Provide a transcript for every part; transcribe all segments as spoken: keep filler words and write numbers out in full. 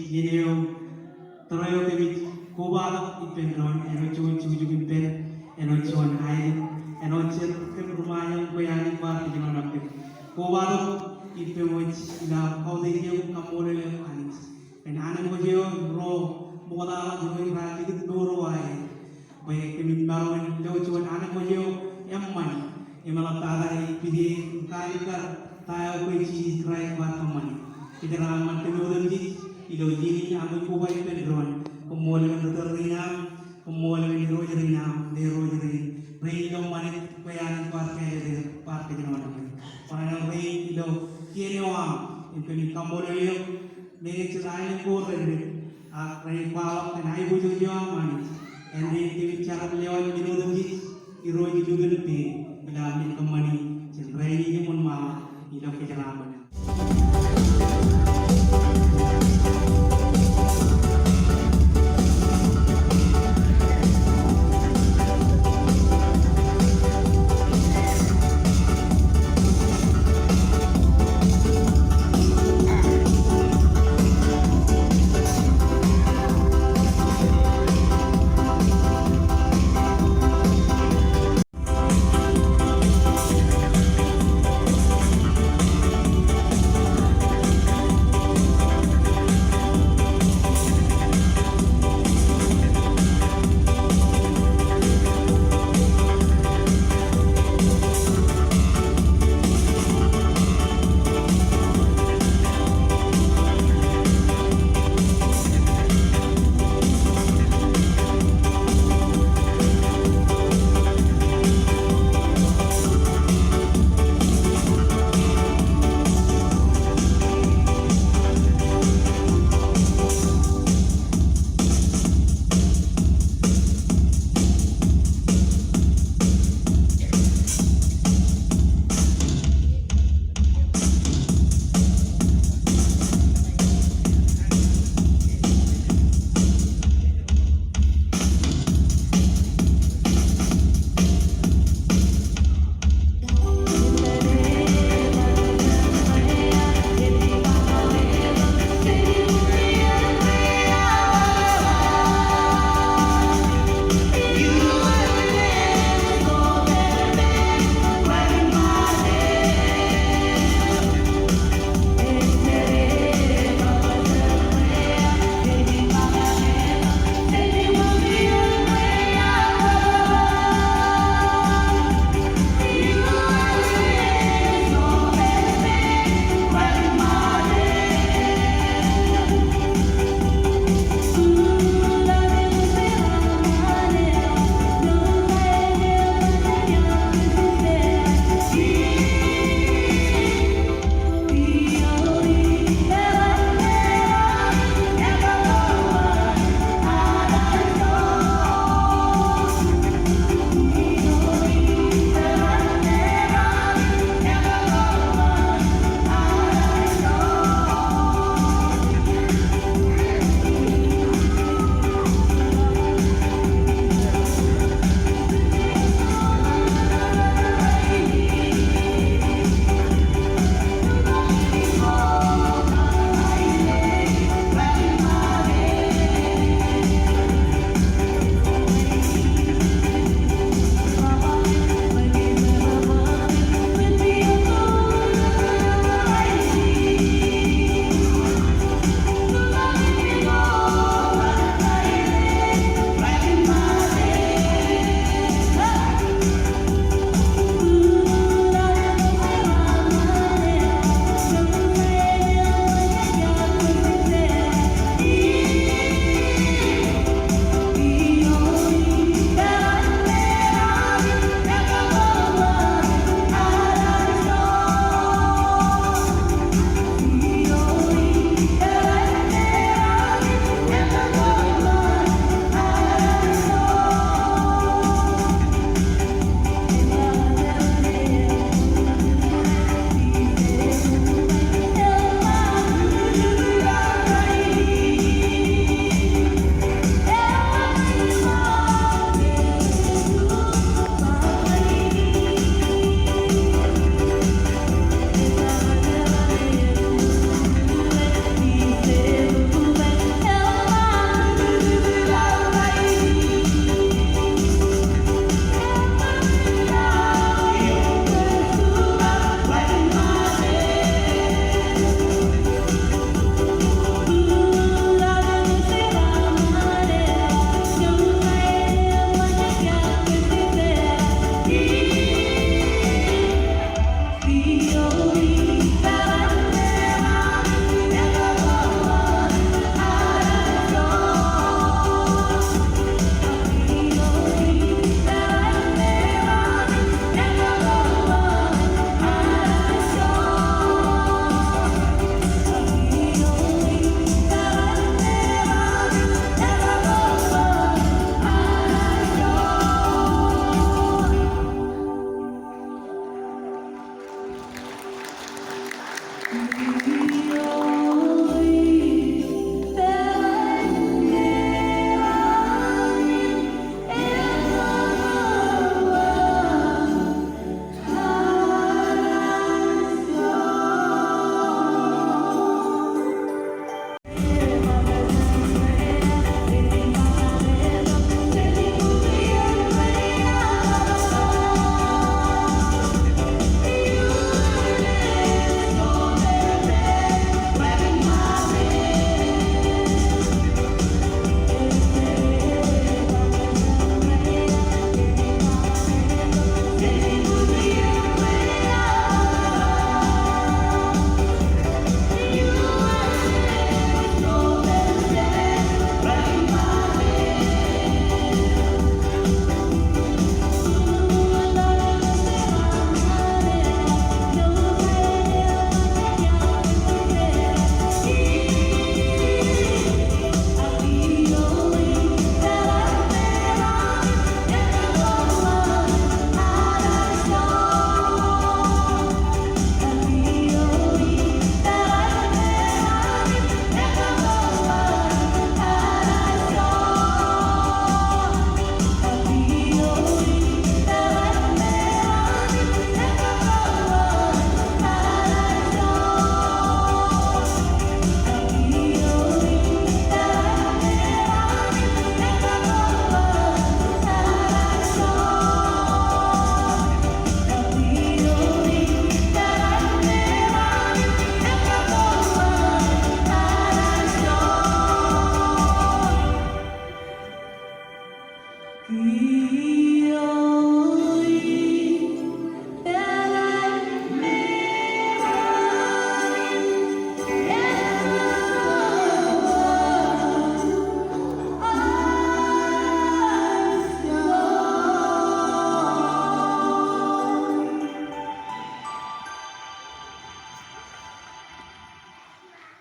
Iien eo, tōre eo kōmij kobatok ippān doon, āinwōt juon jukjuk ippān, āinwōt juon aelōñ, āinwōt jet kōm ri Ṃajeḷ, kwe Anij kwaar kōjeraṃṃan kōm. Kobatok ippemwōj ilo kautiej eok, kaṃṃoolol eok Anij. Kōn anemkwōj eo ro ṃoktata, ro rej likūt mour eo aer. Bwe kōmij maroñ in lo juon anemkwōj eo eṃṃan im eḷaptata ej pide im kaalikkar ta eo kwe Jisōs Kraist kwaar kōṃṃani. Kōjeraṃṃan kōm otemjej ilo iien in aṃ koba ippān doon. Koṃṃool kōn ri tōl rein aṃ, koṃṃool kōn irooj rein aṃ, irooj rein, rein ilo ṃanit, kwe Anij kwaar kāālōt er, kwaar kōjeraṃṃan er. Kōṇaan rein ilo kien eo aṃ, im kōmij kaṃṃoolol eok, meñe jet aelōñ ko reddik, ak rein kwaḷọk kōn aiboojoj eo aṃ Anij, āindein kōmij jar im lewōj men otemjej, Irooj, lukkuun peid ilo am men kōṃṃani jān rainin im wōnṃaanḷọk ilo kōjeraṃṃan.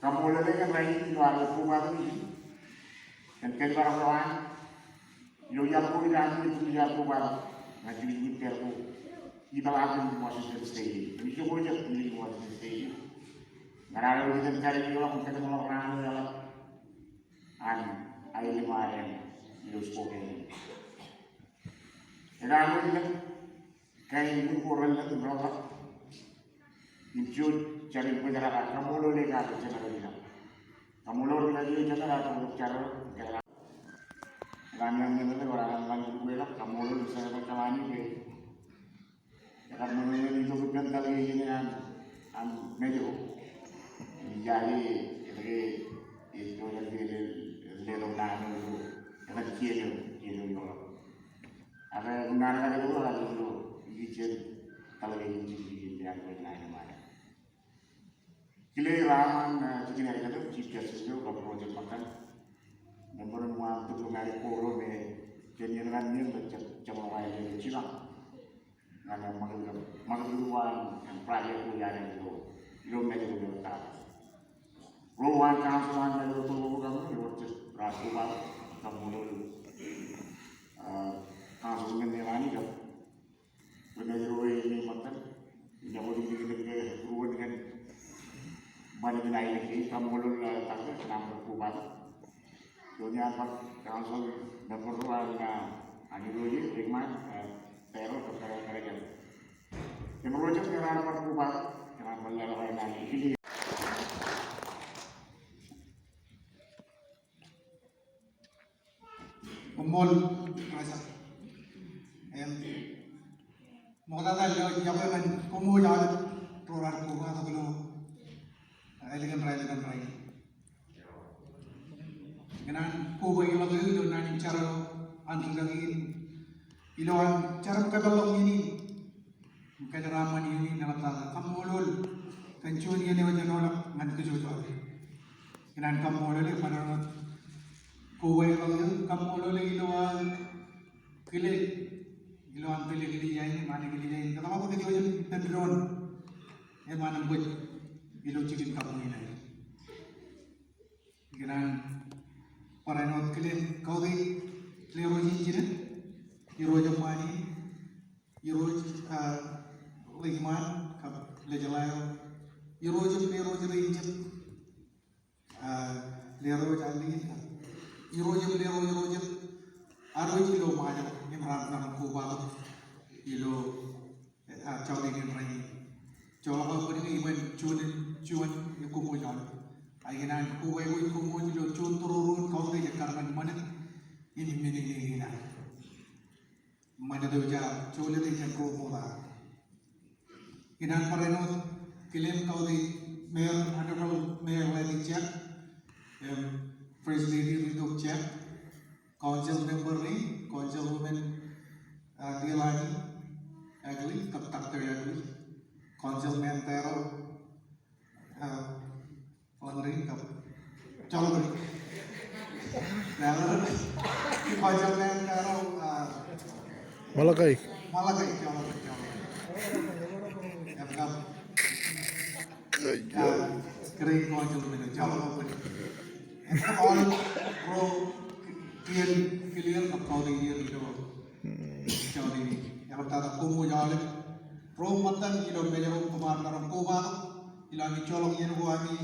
Kaṃṃoolol e kōn rainin ilo ad kobatok ijin kōn kōjparok eo an ilo iaḷ ko ilo ad wōnṃaanḷọk ilo ad kobatok ñan jukjuk in pād ko ipeḷaakin Washington State in. Im ijoko jet ilo Washington State in ñan ad wōj iten pād ilo ad kōjparok raan eo eḷap an aelōñ eo ad ilo Spokane in. Ekanooj ḷọk kain in ko relevant im reḷḷap im juon jar in bōjrak ad kaṃṃoolol e kake jenar eo ilo. Kaṃṃoolol kake jenar ad bōktok jar eo im kōjparok. Ekanooj ḷọk kain in ko relevant im juon jar in bōjrak ad kaṃṃoolol e kake jenar eo ilo. Ekar ṃōṇōṇō itok ippān taḷ ke ijin an, an Mājro. Ij jake etke ej pojak ke letok naan eo ilo ekar kien eo, kien eo ilo. Ak unin an ekar itok ekar ilo ikijjien taḷ ke ijin, ikijjien an bwe naan eo ṃaan. Kile raṃṃan, ah, jikin eo ilo Chief Justice eo kab Roger Matan. Member in ṃaan tūkkumarik ko ro me jen iien ñan iien rej jab, jab ḷọk aer ilo jipañ. Ñan ṃakūtkūt, ṃakūtkūt ko an, an project ko iaan ilo, ilo Mājro ilo tata. Ro an council an Mājro tōl ko kab ro jet raar kobatok, kaṃṃoolol, ah, council men eo an ikab Ri Mājro eo ej ṃōttan, ij jab wōt ijjitōk ke ruo in kōn ṃanit in aelōñ kein, kaṃṃoolol, ah, taktō kōn aṃ bar kobatok. Ioon iaan bar council member ro an, ah, an Irooj, Rickman, ah, Taro, kab kōrā, kōrā jān. Im ro jet kōn aṃ bar kobatok, kōn aṃ bar leḷọk aer naan in. Koṃṃool, Raja. Im, ṃoktata ilo iọkwe ñan koṃṃool aolep ro raar kobatok ilo, ah, ālikin raelep in rainin. Ikōṇaan kobatok ḷọk eō ilo naan in jar eo an rūkaki in, ilo an jar im kapeḷḷọk iien in. Im kōjeraaṃṃan iien in eḷaptata kaṃṃoolol kōn juon iien eo ej jenoḷọk ñan kōjwōj aolep. Ikōṇaan kaṃṃoolol e, ṃōṇōṇō kobatok ḷọk eō, kaṃṃoolol e ilo aō kile, ilo aṃ tōl e kile iien in, ṃaan e kile iien in, kōtḷọk bwe kōjwōj ippān doon eṃṃan im kwōj ilo jikin kaṃṃoolol in. Ikōṇaan barāinwōt kile kautiej lerooj in jined, Irooj eṃṃaan in, Irooj, ah, Rickman, kab lejeḷā eo, Irooj im lerooj rein jet, ah, lerooj Arlene, kab Irooj im lerooj ro jet, ad wōj ilo Ṃajeḷ, im raar, raar kobatok ilo, ah, jọteen in rainin. Joḷọk aō bōd ñe iban juon, juon, koṃṃool aolep. Ak ikōṇaan kobatok im koṃṃool ilo juon tōre ro in kautiej ekkar ñan ṃanit in men in, in, in ad. Ṃanit eo ej jolōt jān ro ṃokta. Ikōṇaan barāinwōt kile im kautiej Mayor, Honorable Mayor Lady Jack, im First Lady Ritok Jack, Council Member rein, Councilwoman, ah, Delaney Egley, kab Doctor Egley, Councilman Taro, ah, Ḷañrin kab, joḷọk ri. Ḷañrin. Ippa joḷọk ri, ah, Malakai. Malakai, joḷọk ri, joḷọk ri. Im kab, ah, kōrā in council men, joḷọk ri. Im kab aolep ro kien kilier kab kautiej er ilo jọteen in. Eḷaptata koṃṃool aolep ro ṃōttan ilo Mājro kōṃṃan ro kobatok ilo ami joḷọk iien ko ami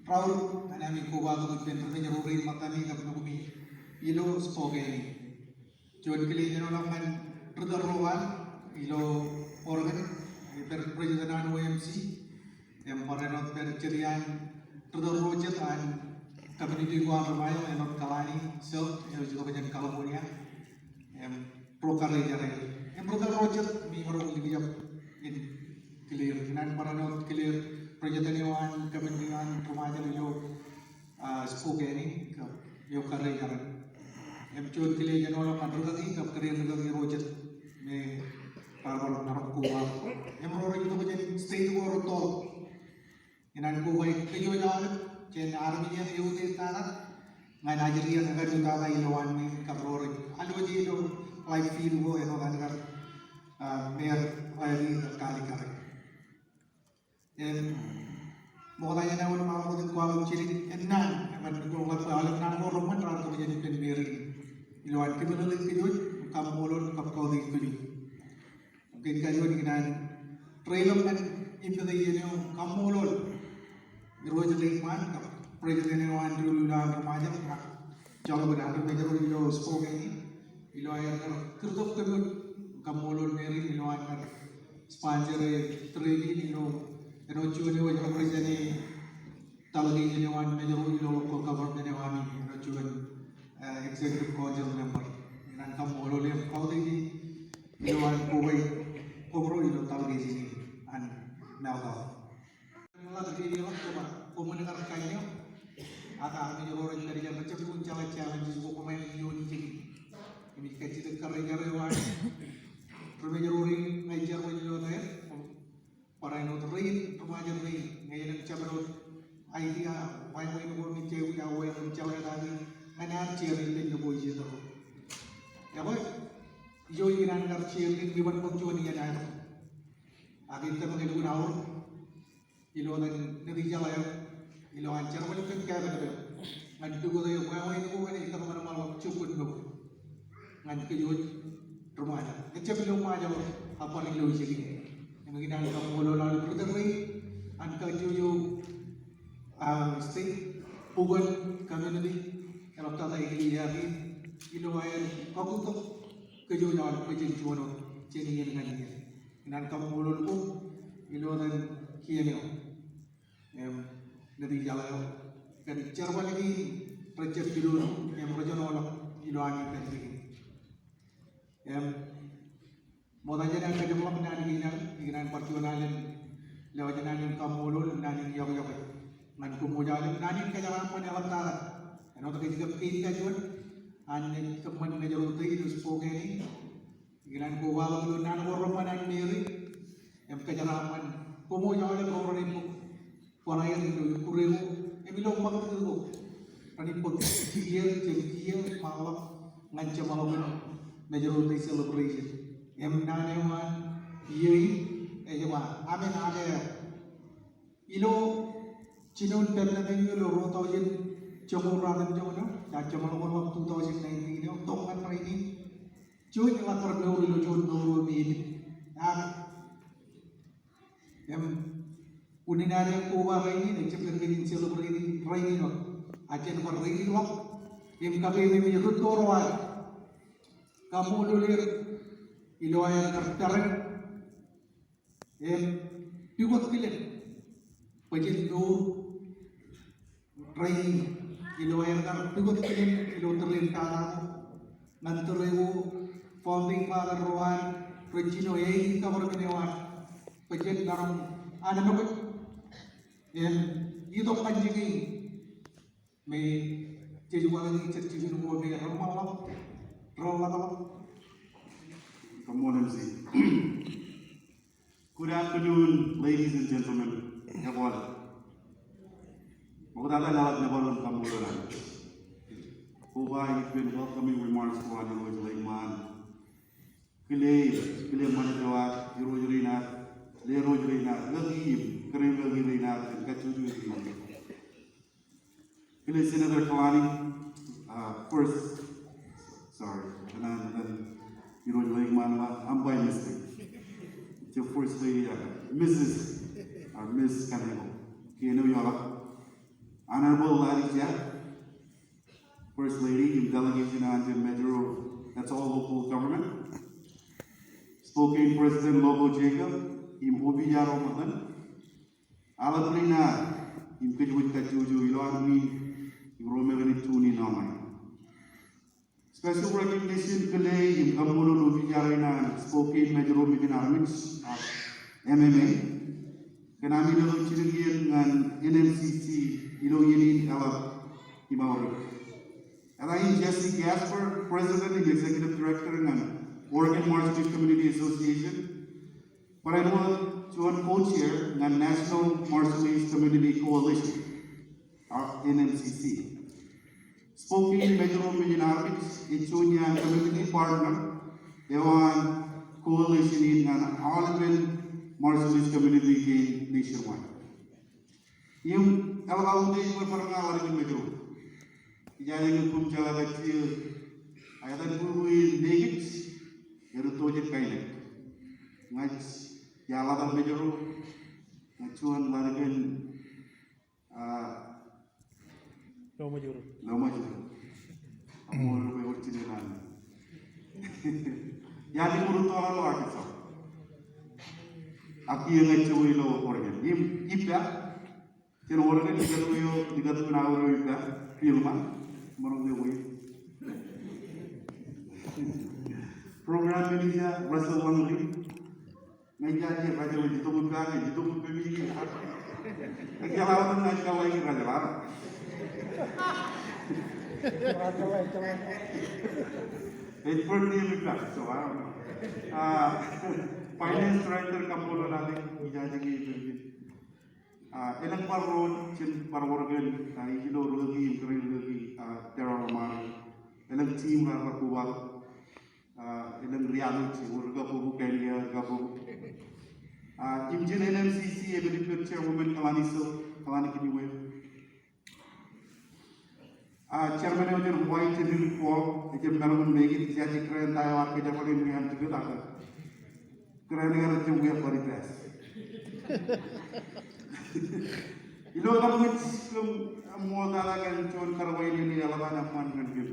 raorōk ñan ami kobatok ippān ri Mājro rein ṃōttami kab lukumi ilo Spokane in. Juon kile eo ej jenoḷọk ñan ri tōl ro an ilo Oregon, ej pād President an O M C, im barāinwōt pād jet iaan ri tōl ro jet an community ko an ri Ṃajeḷ, āinwōt Kalani Silk, eo ej itok jān California, im ro karijer er. Im ri tōl ro jet, im imaroñ in likjab in kile er. Ikōṇaan barāinwōt kile er President eo an community an ri Ṃajeḷ ilo, ah, Spokane in, kab eo karijer er. Im juon kile eo ej jenoḷọk ñan rūkaki kab kōrā in rūkaki ro jet me raar bar maroñ kobatok. Im ro rej itok jān state ko rūttoḷọk. Ikōṇaan kobaik kōj aolep jān armej eutiej tata ñan ajri eo ekajoor tata ilowaan in kab ro rej alwōj ilo live feed ko āinwōt an kar, ah, Mayor Larry kar kaalikkar. Im Ṃokta jān aō wōnṃaanḷọk wōt in kwaḷọk jidik ennaan, eban nukū ḷọk bwe aolep naan ko reṃṃan raar tokjān ippān Mary eo. Ilo an kōmeḷeḷeik kōj wōj, kaṃṃoolol kab kautiej kōj wōj. Im kōj kajuon ikōṇaan reiḷọk ñan ippān iien eo, kaṃṃoolol Irooj Lake Ṃaan kab President eo an Rūḷ ilo an ri-Ṃajeḷ, joḷọk an ri-Mājro ilo Spokane, ilo aer kar kūrtok kōm wōt. Kaṃṃoolol Mary ilo an kar sponsor e training ilo, āinwōt juon eo ej represent e delegation eo an Mājro ilo local government eo ami, āinwōt juon, eh, executive council member. Ikōṇaan kaṃṃoolol im kautiej ilo an kobaik koṃro ilo delegation in an Malcolm. Ḷak ri ḷak kōba, koṃwin kar kain eo. Ak armej ro rej pād ijeṇ rej jab lukkuun jeḷā challenges ko koṃ eo ioon jidik. Im ij kajjitōk kar ej jar eo an ri-Mājro rein ña ij jar wōj ilo etaer. Barāinwōt rein, ri-Ṃajeḷ rein, ñe elōñ jabdewōt idea, wāween ko im ej aikuj aō wāween jeḷā etaer, ñan ad share ippān iien ko ije tōre. Ekwe, ijo ikōṇaan kar share in, iban bōk juon iien aetok. Ak ij tōmak elukkuun aorōk ilo etan Nitijeḷā eo, ilo an jerbal ippān kabinet eo, ñan pukot eo wāween ko enaaj kōṃanṃanḷọk jokwe mour ñan kōj wōj ri-Ṃajeḷ. Ejjab ilo Ṃajeḷ, ak bar ilo jidik. Im ikōṇaan kaṃṃoolol aolep ri-tōl rein, an kajjojo, ah, state, bukwōn, community, eḷaptata eklejia kein, ilo aer kakuktok kōj wōj aolep bwe jen juon wōt jān iien ñan iien. Ikōṇaan kaṃṃoolol koṃ ilo etan kien eo im Nitijeḷā eo kōn jerbal kein rej jab jilōn im rej jab ḷọk ilo ami pād jikin. Im ṃokta jān aō kajjitōk ḷọk naan kein aō, ikōṇaan bar juon alen, lewōj naan in kaṃṃoolol, naan in iọkwe, iọkwe ñan koṃ wōj aolep, naan in kōjeraaṃṃan eḷaptata. Āinwōt kōj kab kein kajuon, an naaj kōṃṃan Mājro Day ilo Spokane in, ikōṇaan kobaḷọk ilo naan ko reṃṃan an Mary, im kōjeraaṃṃan koṃ wōj aolep ro renaaj bōk barāinwōt ilo ikkure ko, im ilo ṃakūtkūt ko. Renaaj bōk kiiō jān kiiō, ṃaanḷọk ñan jeṃḷọkin Mājro Day celebration. Im naan eo an iiō in, ej ba, amen, amen. Ilo jinoin pandemic eo ilo ruo thousand joñoul ruatimjuon eo, ja jeṃḷọkin ḷọk two thousand nineteen eo, tok ñan rainin, juon eḷap kar mour ilo juon mour eo menin. Ak im unin ad koba rainin, ejjab kōn kōj in celebrate rainin wōt. Ak jen bar ready ḷọk im kakeememej rūtto ro ad. Kaṃṃoolol er ilo aer kar peran im pukot kilen bwe jen mour rainin, ilo aer kar pukot kilen ilo tōre in tata ko, ñan tōre ko founding father ro an rej jino eiki government eo an, bwe jen maroñ anemkwōj im itok kajjitōk in me jej waḷọk jet jikin ko me reṃṃanḷọk, reḷapḷọk. Kaṃṃoolol. Good afternoon, ladies and gentlemen. Ekwe, ṃoktata leḷọk nōbar im kaṃṃoolol an koba ippān welcoming remarks ko an Irooj Lake Ṃaan. Kile, kile ṃanit eo ad, irooj rein ad, lerooj rein ad, ḷōki im kōrā ḷōki rein ad, im kajjojo rein ad. Kile Senator Kalani, uh, first, sorry, and then, then Irooj Lake Ṃaan, uh, I'm by mistake. It's your first lady, uh, Missus or Miss Kaneko. Kien eo eḷap. Honorable Ladi Jack, First Lady, im delegation eo an jān Mājro, that's all local government. Spokane President Lobo Jacob, im opiij eo ṃōttan. Aolep rein ad, im kōj wōj kajjojo ilo an win, im ro me renaaj tune in online. Special recognition kile im kaṃṃoolol opiij eo an Spokane Mājro Mejān Armej, ah, M M A, kōn ami letok jidik iien ñan N M C C ilo iien in eḷap im aorōk. Eta in Jesse Gasper, President and Executive Director ñan Oregon Marshallese Community Association, barāinwōt juon co-chair ñan National Marshallese Community Coalition, ah, N M C C. Spokane Mājro Mejān Armej ej juon iaan community partner eo an coalition in ñan aolepen Marshallese community kein nationwide. Im eḷap aō ej bar bar ña ḷaddik in Mājro. Ijaje ñe koṃ jeḷā kajjitōk, a etan bwebwe in nekij, erūtto jān kain eo. Ña ij, iar ḷotak Mājro, ña ij juon ḷaddik in, a, Lọmọọr. Lọmọọr. Aṃ wōr bwe wōr jineḷọk. Iar jab rūtto ḷọk Arkansas. Ak kiiō ña ij jokwe ilo Oregon. Im ippa, jān Oregon, ikatū eo, ikatū in aorōk eo ippa, Bill Ṃaak, maroñ ke wave. Program manager, Russell Wangari. Ña ij jaje, Russell, ej itok ippa, ej itok ippa, ej itok ippa. Ej jeḷā wōt ña ij kōḷḷā ijin Russell, a? Ej birthday eo ippa, so, a? A, finance director, Kaṃṃoolol Alen, ij jaje ke ej birthday. A, elōñ bar roñ, jān bar Oregon, a, ilo rūkaki, im kōrā rūkaki, a, Daryl Amari. Elōñ team raar bar kobatok. A, elōñ ri-anij, ewōr rūkabōk, Kenya, rūkabōk. A, im jān N M C C, emān ippān chairwoman Kalani Silk, Kalani Kiniweb. A, chairman eo jān Hawaii, Jimmy Paul, ejjab maroñ in make it, ij jaje kōrā eo an ta eo ar kōjparok in wiaam tikōt ak kōrā eo an ejjab wiaam Buddy Pass. Ilo etan ṃōj kōm ṃool tata kōn juon karuwainene eḷap an eṃṃan ñan kōm.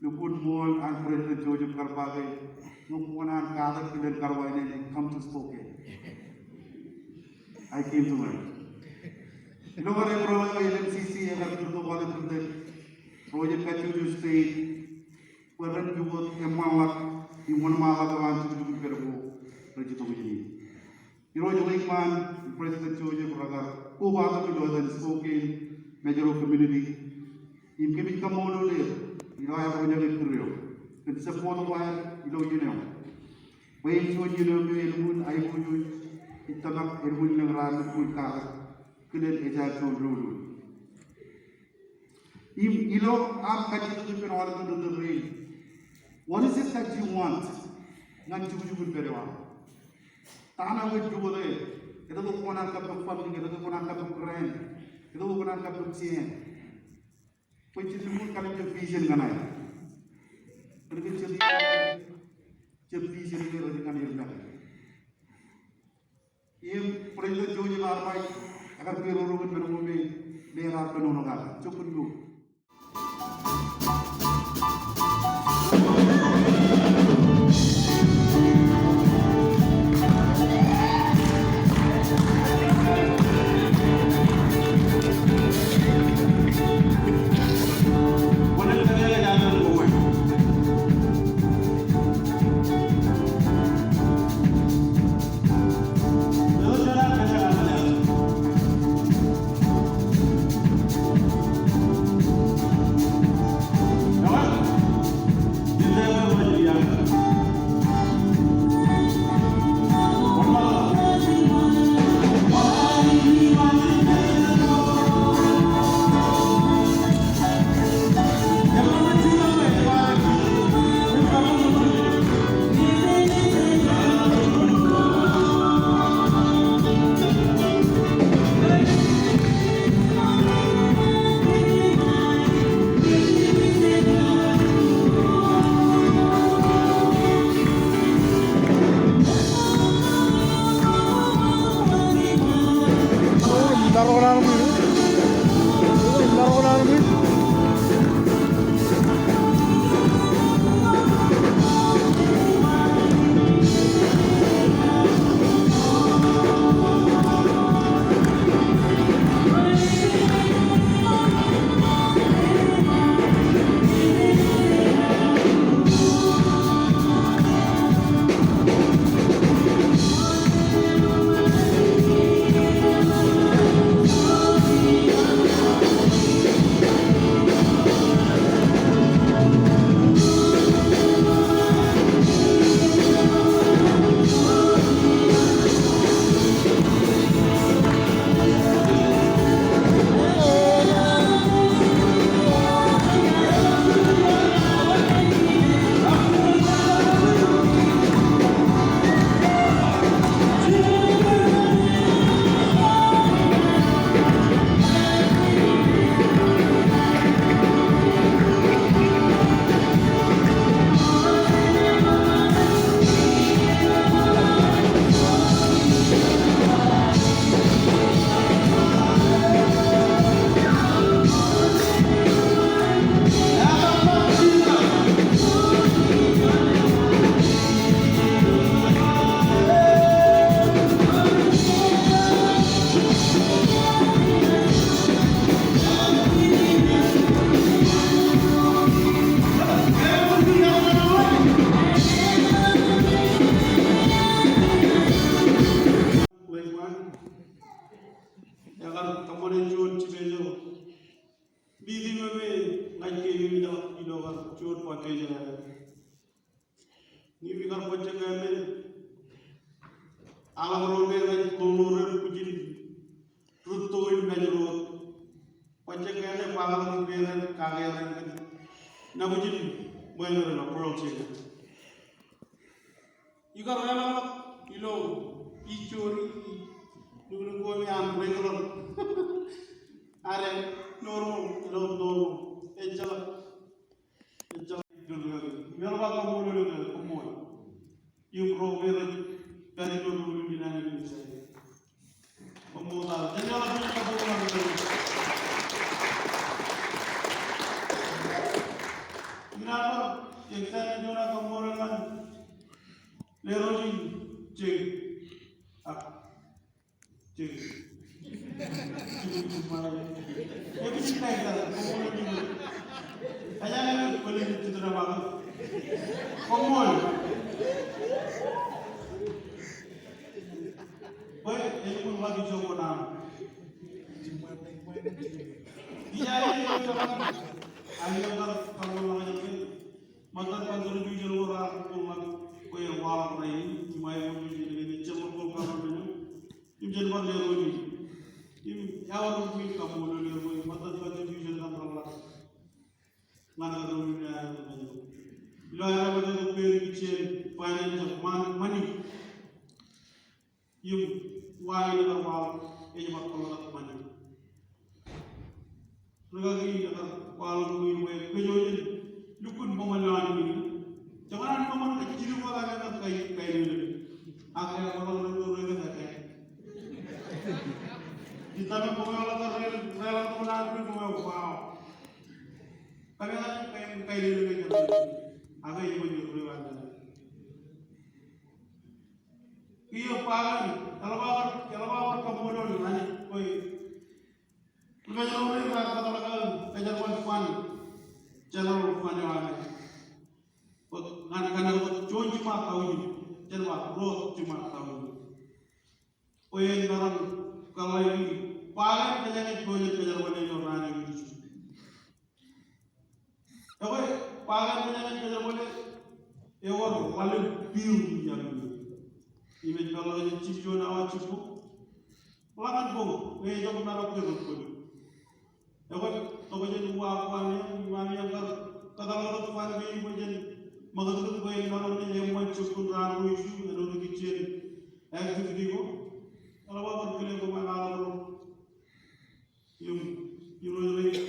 Lukkuun ṃool an President Joseph kar ba ke ñe kwō kōṇaan katak kilen karuwainene, come to Spokane. I came to learn. Ilo kar eṃṃan eo N M C C ekar itok wōt ilo President Joseph kajjojo state bwe ren jokwe eṃṃanḷọk im wōnṃaanḷọk eo an jukjuk in pād ko rej itok ijin. Irooj ḷeṃṃan, President Joseph, rekar kobatok ilo etan Spokane Mājro community. Im kōmij kaṃṃoolol er ilo aer roñjake kūr eo kōn support ko aer ilo iien eo. Bwe in juon iien eo me elukkuun aiboojoj ij tōmak, elukkuun lōñ raar lukkuun katak kilen ejja juon doulul. Im ilo aṃ kajjitōk ippān aolep ri tōl rein, what is it that you want ñan jukjuk in pād eo aṃ? Ta ṇe ej jokwe? Etke kwō kōṇaan kappok funding, etke kwō kōṇaan kappok grant, etke kwō kōṇaan kappok jān? Bwe jen lukkuun kallimjek vision kaṇe. Kōnke jet, jet vision eo rej ñan er make. Im President Joseph R. Biden ekar pād ro kōn men ko me, me raar kōnono kake. Jokwe ṇe. Ej ke ej jeḷā ilo kar juon foundation eo. Ñe ikar bōjjek ke men, aḷañ ro ke rej ḷoḷoḷ er bwijin rūtto im mej ro. Bōjjek ke men, ba aḷañ ro ke rej kake er kōn nabwijin ṃweo ilo project. Ikar leḷọk ilo ijori, lukkuun ko me an regular. Ak normal, ilo normal. Ejjeḷọk. Ejjeḷọk. Im eḷap aō kaṃṃoolol eok, koṃṃool. Im ro ke rej pād ilo ro ilo naan in. Koṃṃool. Jen leḷọk juon kaṃṃoolol. Inaaj bar extend juon kaṃṃoolol ñan Leroy Jake. Ak Jake. Jake, Jake, Jake. Koṃṃool. Bwe ej ṃōk ḷak ijo ko naan. Ij aikuj ilo ḷak, ak ij kar kaṃṃoolol ñan kōj. Ṃōttan contribution ko raar ṃōk ḷak bwe en waḷọk rainin, im aikuj ilo ḷak in, jen bar ṃool kaṃṃoolol ñan, im jen bar lerooj in. Im ear ṃōk kaṃṃoolol eo bwe ṃōttan contribution ko raar ḷak. Ñan kar ro ilo ḷak in. Ilo aer ṃōk ḷak bwe en kajjien finance of mon-, money. Im wa in ekar waḷọk, ej bar kōḷḷọk ṃani. Rūkaki in ekar waḷọk ṃani bwe kōj jen lukkuun ṃōñā lowaan in. Jekdọọn an ṃōñā kajjitōk wōt ak ekar kai, kailōñ. Ak ekar waḷọk ṃani bwe ekar kai. Ij tōmak bwe ṃōñā ḷọk kar re, re ḷọk ṃōñā ṃani bwe wow. Kōmij kai, kailōñ. Ak ej ṃōñā ri wan. Kiiō ba kaṇ, eḷap aō, eḷap aō kaṃṃoolol Anij bwe ri-Mājro raar kōtḷọk aō kōjerbal fund, general fund eo an. Bōk ñan kaṇe bōk juon jiṃa taujin, jen ba ruo jiṃa taujin. Bwe en maroñ kōḷḷāiki ba kaṇ kōjeañ ej pojak kōjerbale ilo raan eo ij Ekwe, ba kaṇ kōjeañ ej kōjerbale, ewōr ḷalem bill ijeḷā. Im ej peḷḷọk ej jibjuon awa jibboñ. Ḷak in boñ, bwe ejjab maroñ ke rej bōk. Ekwe, tokjān uwaak ko ami, ami kar kōtḷọk fund kein bwe jen ṃakūtkūt bwe en maroñ ke eṃṃan jibboñ raan ro iju, āinwōt ikijjien activity ko. Eḷap aō bar kile ko ṃae ḷọk. Im, im, im, im,